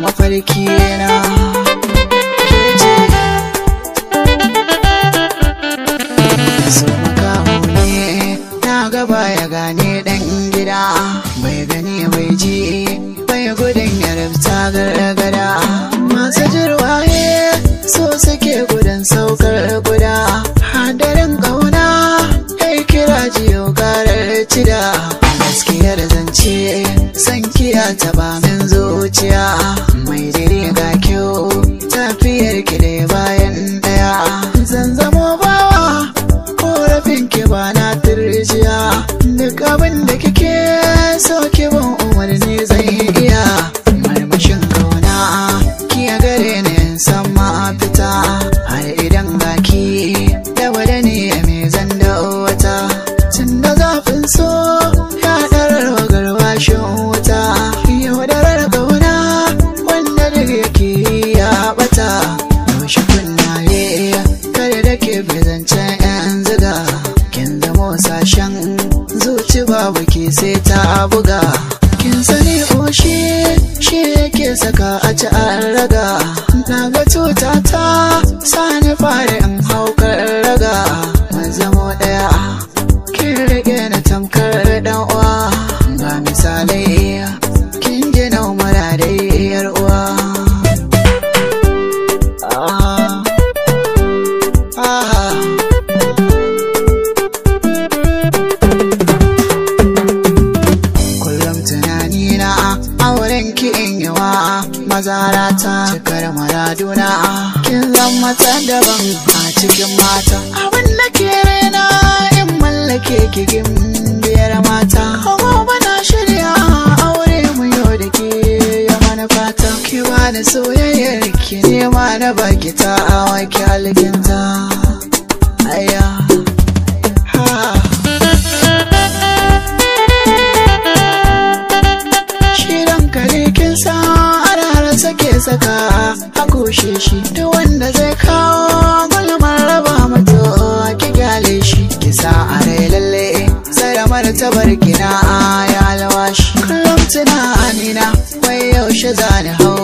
Mafarki na ke ce so makaho ne na gaba ya gane dan gida, bai gani bai ji bai gudun ya rabta gargada. Masu jirwaye so suke gudun saukar guda, hadarin kauna ya kira jiyo karar cida. Gaskiyar zance san kiya taba min zuciya, mai jiri ga kyau tafiyar ki dai bayan daya. Zan zamo bawa korafin ki ba na turjiya, duk abin da kike so ki ban umarni zan iya. Marmashin kauna ki a gare ni in san mafita, har idan ga ki da wada ne me zan da wata. Tun da zafin so ya ɗarar garwashin wuta, yaudarar kauna wanda duk yake ya bata. Yaushe kunnaye kare da ke zancen yan ziga, kin zamo sashen zuci babu ke sai ta buga. Kin sani ƙoshi shi yake saka a ci an raga, na ga cuta ta sani fara in haukar raga. Mun zamo ɗaya kin rike na tamkar ɗan uwa, ga misalai kin ji na muradai yar uwa. Ah, ah. Kullum tunani na auren ki in yawa mazarata, cikar maraduna kin zama ta daban a cikin mata. Abin da ke raina in mallake ki gimbiyar mata, gobe na shirya aure mu yau da ke ya manufata. Ki bani soyayyar ki nema na baki ta awa ki alkinta. Aya ha. Shirin kare kin san arara sake saka a kushe shi, duk wanda zai kawo gulmar raba mato ki gyale shi. Ki sa a rai lalle tsara martabar kina ya alwashi. Kullum tunanina wai yaushe zani hau